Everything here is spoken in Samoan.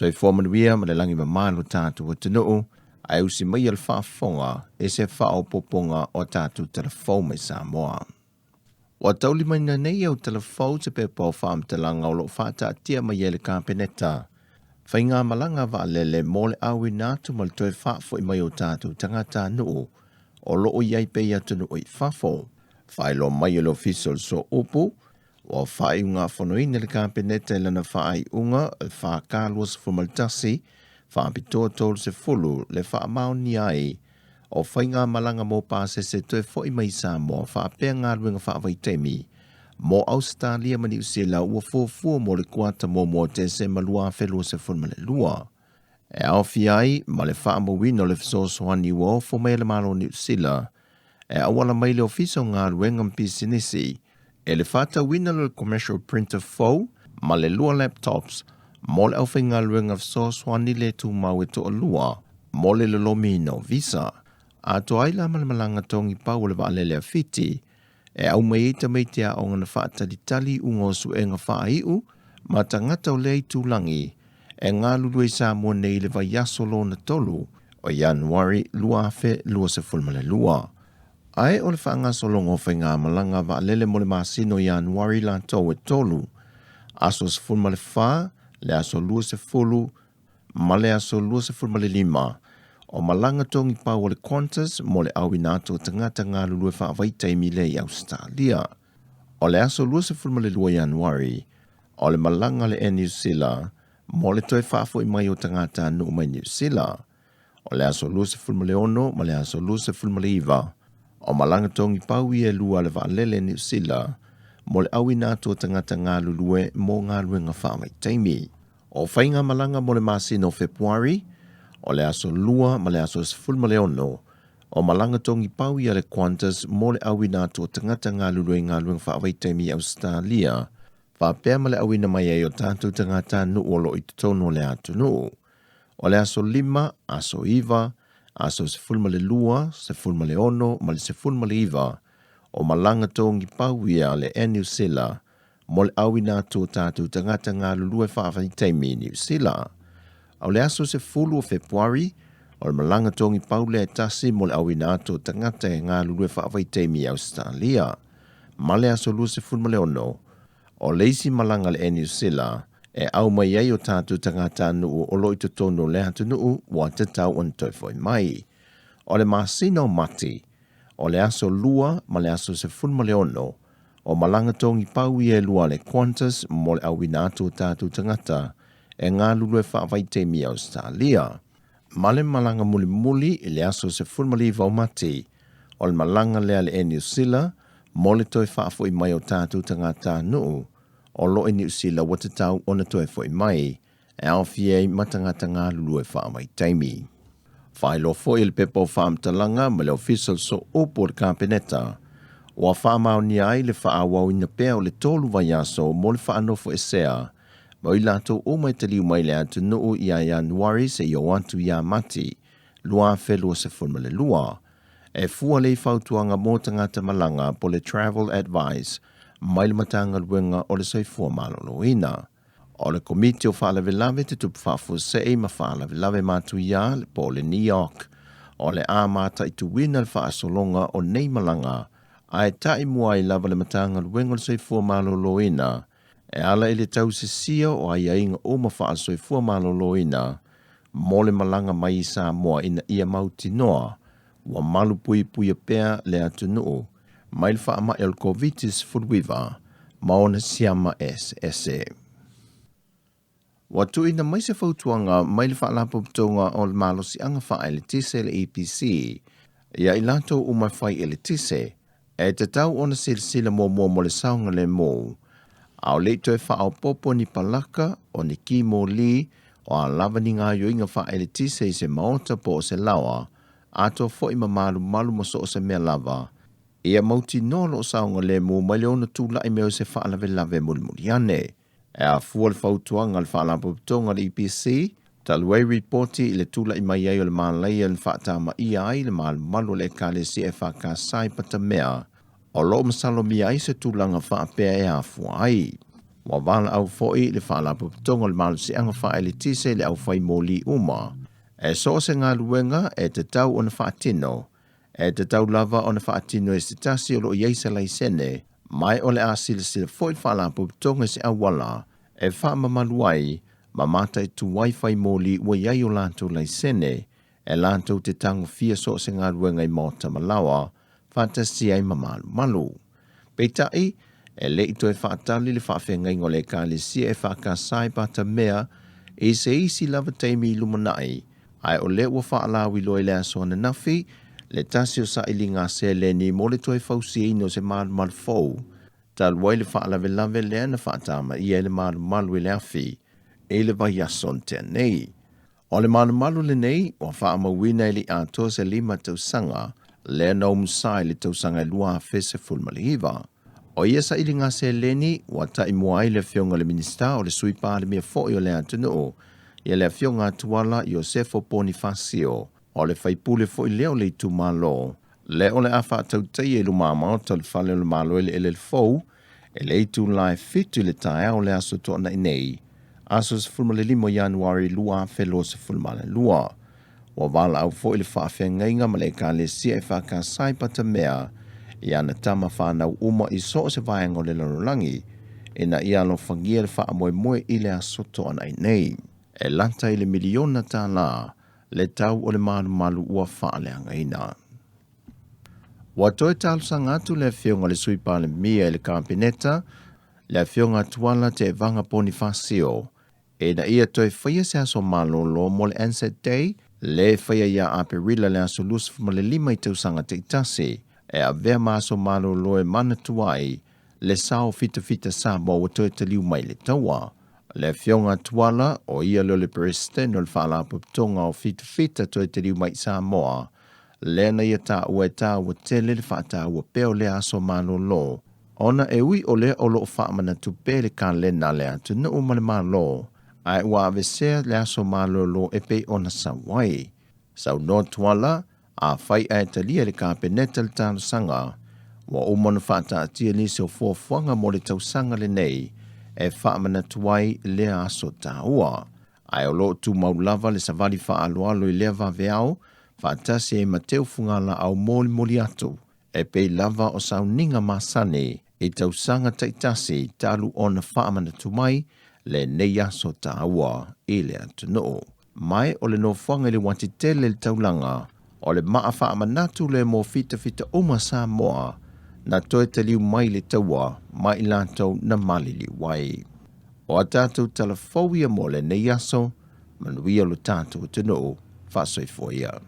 Soifua manuia ma le lagi mama lo tatou atunuu, ae usi maia le faafofoga i se faaopoopoga o tatou talafou mai Samoa. Ua taulimaina nei e au talafou se pepa o faamatalaga o lo o faataatia mai ai le Kapeneta faigamalaga vaalele mo le auina atu ma le toe faafoi mai o tatou tagatanuu o lo o i ai pea i atunuu i fafo. Faailoa mai e le Ofisa o le Sooupu, ua faaiugafonoina le Kapeneta i lana faaiuga 4K21 faapitoa 30 le faamaonia ai o faigamalaga mo pasese toe foi mai i Samoa faapea galuega faavaitaimi mo Ausetalia ma Niu Sila ua fuafua mo le kuata muamua o Tesema 2022. E aofia ai ma le faamauina o le fesoasoani ua ofo mai e le Malo o Niu Sila e auala mai le Ofisa o Galuega ma Pisinisi e le faatauina o le commercial printer fou ma le lua laptops mo le aufaigaluega fesoasoani le tumau e toalua mo le lolomiina o visa. Atoa ai la ma le malaga togi pau o le vaalele a Fiti e aumai ai tamaiti aoga na faatalitali iuga o suega faaiu ma tagata o lea itulagi e galulue i Samoa nei i le vaiaso lona tolu o Ianuari 2022. Ae o le faagasologa o faigamalaga vaalele mo le masina o Ianuari latou e tolu, aso 14, le aso 20 ma le aso 25, o malaga togi pau a le Qantas mo le auina atu o tagata galulue faavaitaimi lea i Ausetalia. O le aso 22 Ianuari, o le malaga a le Air New Sila mo le toe faafoi mai o tagatanuu mai Niu Sila. O le aso 26 ma le aso 29, o malaga togi pau ia e lua a le vaalele Niu Sila mo le auina atu o tagata galulue mo galuega faavaitaimi. O faigamalaga mo le masina o Fepuari, o le aso 2 ma le aso 16, o malaga togi pau ia a le Qantas mo le auina atu o tagata galulue i galuega faavaitaimi i Ausetalia, faapea ma le auina mai ai o tatou tagatanuu o lo o i totonu o le atunuu. O le aso 5, aso 9, aso 12, 16 ma le 19, o malaga togi pau ia a le Air New Sila mo le auina atu o tatou tagata galulue faavaitaimi i Niu Sila. O le aso 10 o Fepuari, o le malaga togi pau lea e tasi mo le auina atu o tagata e galulue faavaitaimi i Ausetalia. Ma le aso 26, o le isi malaga a le Air New Sila e au mai ai o tatou tagatanuu o lo o i totonu o le atunuu ua tatau ona toe foi mai. O le masina o Mati, o le aso 2 ma le aso 16, O malaga togi pau ia e lua a le Qantas mo le auina atu o tatou tagata e galulue faavaitaimi i Ausetalia. Ma le malaga mulimuli i le aso 19 o Mati, o le malaga lea a le Air New Sila mo le toe faafoi mai o tatou tagatanuu o lo o i Niu Sila ua tatau ona toe foi mai e aofia ai ma tagata galulue faavaitaimi. Faailoa foi e le pepa o faamatalaga ma le Ofisa o le Sooupu o le Kapeneta, ua faamaonia ai le faaauauina pea o le tolu vaiaso mo le faanofoesea mo i latou uma e taliu mai le atunuu ia Ianuari seia oo atu ia Mati 2022, e fua lea i fautuaga mo tagata malaga po o le Travel Advice mai le Matagaluega o le Soifua Maloloina. O le Komiti o Faalavelave Tutupu Faafuasei ma Faalavelave Matuia po o le NEOC, o le a mataituina le faasologa o nei malaga, ae ta'i mua ai lava le Matagaluega o le Soifua Maloloina e ala i le tausisia o aiaiga uma faale-soifua maloloina mo le malaga mai i Samoa ina ia mautinoa ua malupuipuia pea le atunuu mai le faamai o le Koviti-19 ma ona siama eseese. Ua tuuina mai se fautuaga mai le Faalapotopotoga o le Malosiaga Faaeletise le EPC ia i latou uma e fai eletise, e tatau ona silasila muamua mo le saogalemu, a o le i toe faaopoopo ni palaka, o ni ki moli, o a lava ni gaoioiga faaeletise i se maota po o se laoa, atoa foi ma malumalu ma so o se mea lava, ia mautinoa o lo o saogalemu mai le ono tulai mai o se faalavelave mulimuli ane. E afua le fautuaga a le Faalapotopotoga a le EPC, talu ai ripoti i le tulai mai ai o le malaia na faatamaia ai le malumalu o le Ekalesia EFKS i Patamea, o lo o masalomia ai se tulaga faapea e afua ai. Ua valaau foi le Faalapotopotoga o le Malosiaga Faaeletise i le aufai moli uma, e so o se galuega e tatau ona faatino, e tatau lava ona faatino e se tasi o lo o i ai se laisene, ma o le a silasila foi le Faalapotopotoga i se auala e faamamalu ai ma mataitu ai fai moli ua i ai o latou laisene e latou te tagofia so o se galuega i maota ma laoa faatasi ai ma malumalu. Peitai, e le i toe faatali le faafeagaiga o le Ekalesia EFKS i Patamea i se isi lava taimi i lumanai, ae o lea ua faalauiloa i le aso ananafi le tasi o sailiga a seleni mo le toe fausiaina o se malumalu fou, talu ai le faalavelave lea na faatamaia ai le malumalu i le afi i le vaiaso na tea nei. O le malumalu lenei ua faamauina e le i atoa se 5 tausaga, lea na umusa i le tausaga e 2019. O ia sailiga seleni ua taimua ai le Afioga i le Minisita o le Sui Palemia foi o le atunuu, ia le Afioga a Tuala Iosefo Ponifasio, o le faipule foi lea o le itumalo, lea o le a faatautaia i luma maota o le Fale o le Malo Eleele Fou i le itula e 7 i le taeao o le aso Toonai nei, aso 15 o Ianuari 2022. Ua valaau foi le faafeagaiga ma le Ekalesia EFKS i Patamea i ana tama fanau uma i so o se vaega o le lalolagi ina ia alofagia le faamoemoe i le aso Toonai nei. E lata i le miliona tālā le tau o le malumalu ua faaleagaina. Ua toe talosaga atu le Afioga i le Sui Palemia i le Kapeneta, le Afioga a Tuala Tevaga Ponifasio, ina ia toe faia se aso malolo mo le Anzac Day, le e faia ia Aperila le aso 25 i tausaga taitasi, e avea ma aso malolo e manatua ai le sao fitafita Samoa ua toe taliu mai le taua. Le Afioga a Tuala, o ia lea o le Peresetene o le Faalapotopotoga o Fitafita toe taliu mai i Samoa, lea na ia taua e taua tele le faataua pea o lea aso malolo, ona e ui o lea o lo o faamanatu pea le kalena a le atunuu ma le Malo, ae ua aveesea le aso malolo e pei ona sau ai. Saunoa Tuala, afai ae talia e le Kapeneta le talosaga, ua uma ona faataatia nisi o fuafuaga mo le tausaga lenei e faamanatu ai lea aso taua. Ae o lo o tumau lava le savali faaaloalo i lea vaveao, faatasi ai ma teu fugalaau molimoli atu, e pei lava o sauniga masani i tausaga taitasi talu ona faamanatu mai lenei aso taua i le atunuu. Mai o le nofoaga i le uati tele i le taulaga, o le maa faamanatu lea mo fitafita uma Samoa na toe taliu mai le taua ma i latou na maliliu ai. O a tatou tala fou ia mo lenei aso, manuia lo tatou atunuu, faasoifua ia.